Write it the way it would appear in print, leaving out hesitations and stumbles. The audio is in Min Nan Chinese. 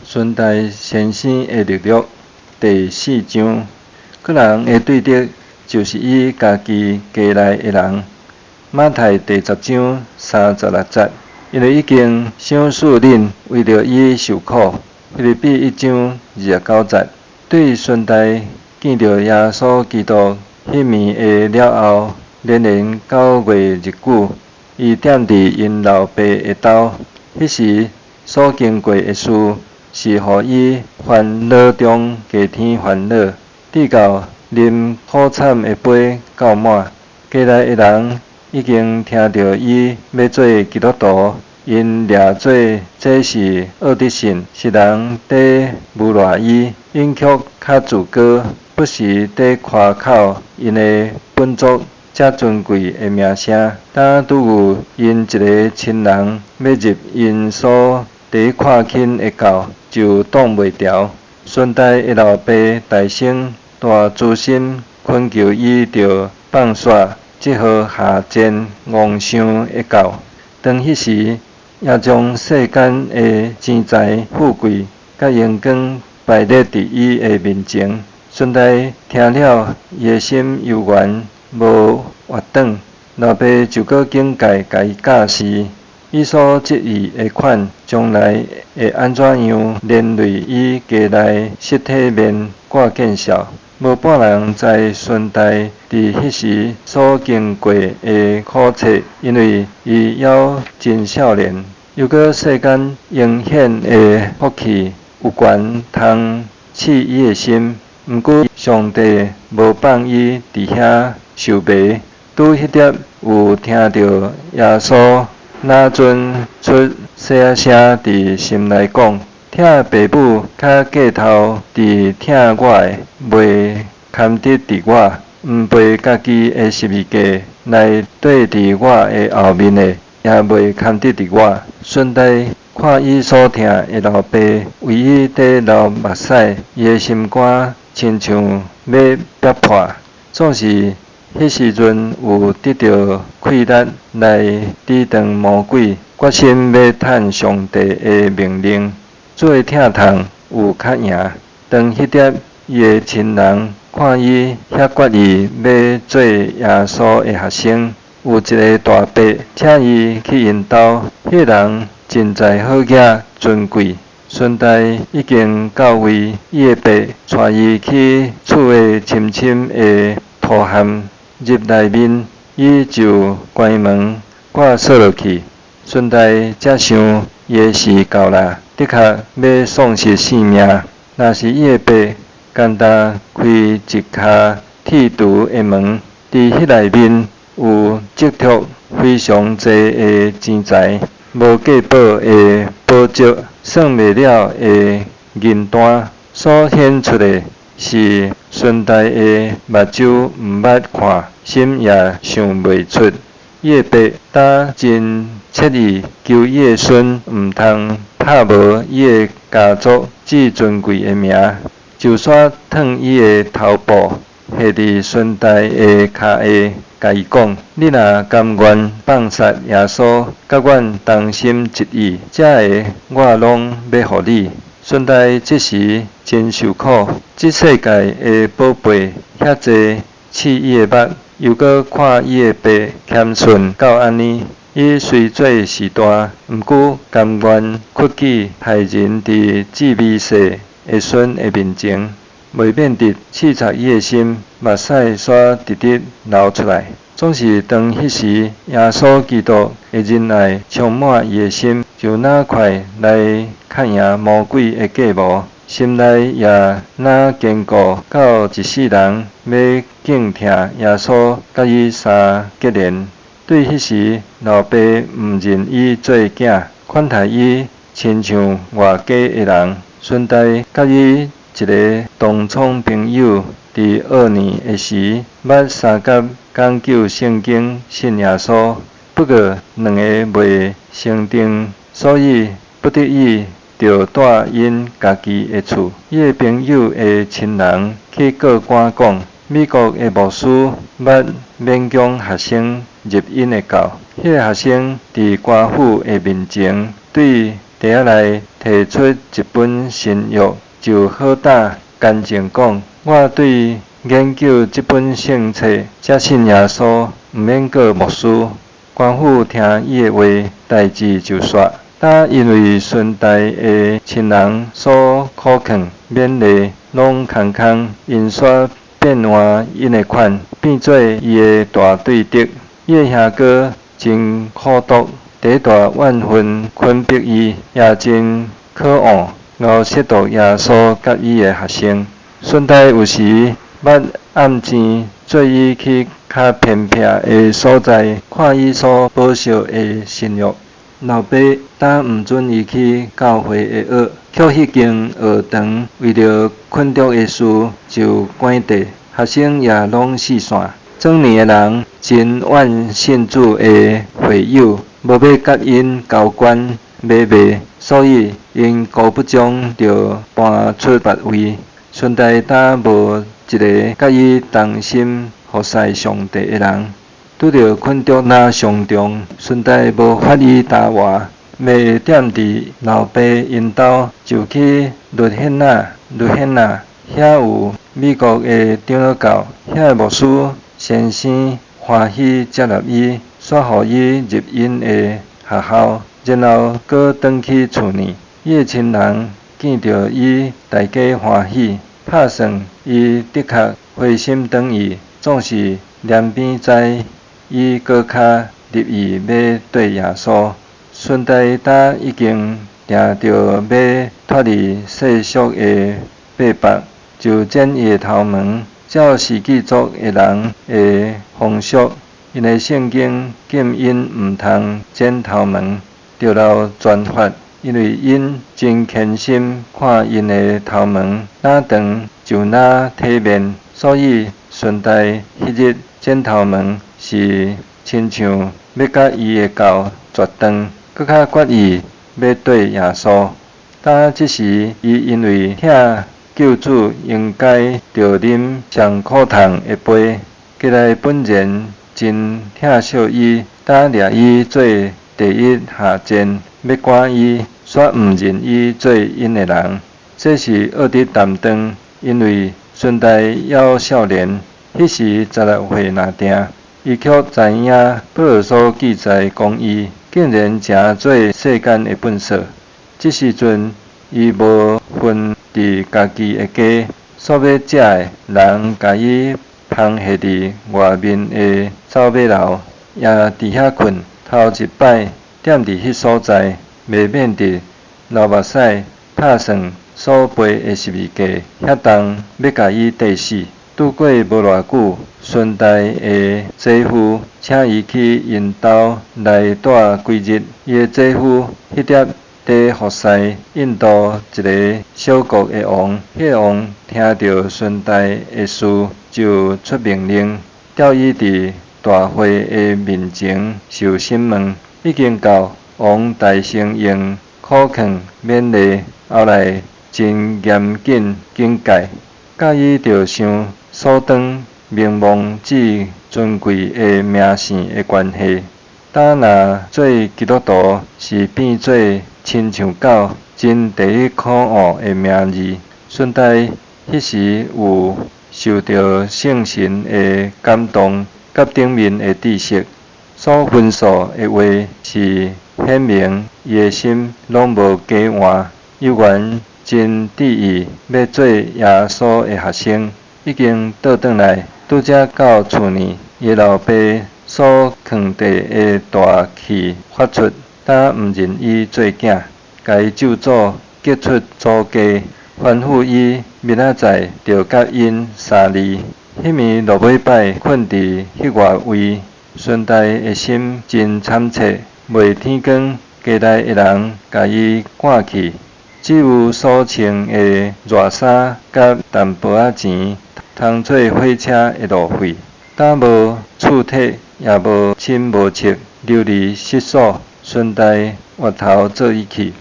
孫大先生的錄錄第四章，各人的對敵就是伊家己家內的人。馬太第十章三十六節，因為已經賞賜恁為著伊受苦。腓立比一章二十九節，對孫大見著耶穌基督彼暝的了後，連連9月日久，伊踮佇𪜶老爸的兜，彼時所經過的事，是予伊煩惱中加添煩惱，直到啉苦慘的杯到滿。家內的人已經聽著伊欲做基督徒，𪜶掠做這是惡得信，是人佇誣賴伊，𪜶卻較自高，不時佇誇口𪜶的本族遮尊貴的名聲。當拄遇𪜶一个親人欲入𪜶所第一看輕的教，就擋袂牢。孫大的老爸大聲大慈心懇求伊著放煞這號下賤戇想的教。當彼時，也將世間的錢財富貴佮榮光擺列佇伊的面前。孫大聽了，伊的心猶原無活轉。老爸就閣警戒共伊教示，伊所質疑的款將來會按怎樣連累伊家內失體面掛見笑。無半人知孫大佇彼時所經過的苦冊，因為伊猶真少年。又閣世間榮顯的福氣有權通刺伊的心，毋過上帝無放伊佇遐受迷。拄彼粒有聽著耶穌若陣出細仔聲佇心內講：疼爸母較過頭佇疼我的，袂堪得佇我；毋背家己的十字架來綴佇我的後面的，也袂堪得佇我。孫大看伊所疼的老爸為伊佇流目屎，伊的心肝親像欲煏破。總是彼時陣有得著氣力來抵擋魔鬼，決心欲趁上帝的命令。主的疼痛有較贏。當彼粒伊的親人看伊遐決意欲做耶穌的學生，有一个大伯請伊去𪜶兜，彼人真在好額尊貴。孫大已經到位，伊的爸帶伊去厝的深深的塗陷入內面，伊就關門掛鎖落去。孫大才想伊的時到啦，的確欲喪失性命。若是伊的爸干焦開一跤鐵櫥的門，佇彼內面有積蓄非常濟的錢財，無價寶的寶石，算袂了的銀單，所顯出的是孫大的目睭毋捌看，心也想袂出。伊的爸膽真切意求伊的孫毋通拍無伊的家族至尊貴的名，就煞褪伊的頭布，下佇孫大的跤下，共伊講：你若甘願放殺耶穌，佮阮同心一意，這个我攏欲予你。孫大這時真受苦，這世界的寶貝遐濟，刺伊的目，又閣看伊的爸謙遜到按呢，伊雖做序大，毋過甘願屈己害人佇這微細的孫的面前，袂免得刺插伊的心，目屎煞直直流出來。總是當彼時耶穌基督的仁愛充滿伊的心，就若快來較贏魔鬼的計謀，心內也若堅固到一世人欲敬疼耶穌佮伊相結連。對彼時老爸毋認伊做囝，款待伊親像外家的人。孫大佮伊一个同窗朋友佇學年的時，捌相佮講究聖經信耶穌，不過兩个袂相定，所以不得已著蹛𪜶家己的厝。伊的朋友的親人去告官講，美國的牧師捌勉強學生入𪜶的教，彼个學生佇官府的面前對袋仔內提出一本新約，就好膽乾淨講：我對研究這本聖冊，才信耶穌，毋免閣牧師。官府聽伊的話，代誌就煞。但因為順代的親人所苦勸勉勵，攏空空，𪜶煞變換𪜶的款，變做伊的大對敵。伊的兄哥真苦毒，第大怨恨捆迫伊，也真可惡，𠢕褻瀆耶穌佮伊的學生。順代有時捌暗錢做伊去較偏僻的所在看伊所保守的新約。老爸膽毋准伊去教會的學，卻彼間學堂為著困著的事就關閉，學生也攏四散。壯年的人真怨信主的會友，無欲佮𪜶交關買賣，所以𪜶孤不中就搬出別位。順代膽無一个佮伊同心服侍上帝的人。拄著困著若傷重，順代無法伊擔活，袂踮佇老爸𪜶兜，就去律顯那，律顯那遐有美國的長老教，遐个牧師先生歡喜接納伊，煞予伊入𪜶的學校，然後閣轉去厝呢。伊的親人見著伊，大家歡喜，拍算伊的確回心轉意，總是連邊知伊閣較立意欲綴耶穌。順代膽已經定著欲脫離世俗的擘縛，就剪伊的頭毛，照司祭族的人的風俗，𪜶的聖經禁𪜶毋通剪頭毛，著留全髮，因為𪜶真虔心看𪜶的頭毛若長就若體面，所以順代彼日剪頭毛是親像欲佮伊的教絕斷，閣較決意欲綴耶穌。當這時，伊因為疼救主應該著啉上苦痛的杯，過來本然真疼惜伊，膽掠伊做第一下賤，欲趕伊，煞毋認伊做𪜶的人。這是惡得擔當，因為順代猶少年，彼時16歲爾定，伊卻知影保祿書記載講伊竟然成做世間的糞掃。這時陣伊無份佇家己的家，所欲食的人共伊拋下佇外面的走馬樓，也佇遐睏。頭一擺踮佇彼所在，袂免得流目屎，拍算所背的十字架遐重，欲共伊綴死。拄過無偌久，順代的姐夫請伊去𪜶兜來蹛幾日。伊的姐夫彼粒佇服侍印度一个小國的王，彼个王聽著順代的事，就出命令，調伊佇大會的面前受審問。已經到王大聲用苦勸勉勵，後來真嚴謹警戒，教伊著想所當名望至尊貴的名姓的關係。當若做基督徒是變做親像狗，真第一可惡的名字。順帶彼時有受著聖神的感動，佮頂面的知識所吩咐的話，是顯明伊的心攏無假換，猶原真志意欲做耶穌的學生。已經倒轉來，拄才到厝呢，伊的老爸所囥佇的大氣發出，膽毋認伊做囝，共伊咒詛，激出祖家，吩咐伊明仔載著佮𪜶相離。彼暝落尾擺睏佇彼外位，順代的心真慘切。未天光，家內的人共伊趕去，只有所穿的熱衫佮淡薄仔錢，通做火車的路費。膽無厝體，也無親無戚，流離失所。順代越頭做伊去。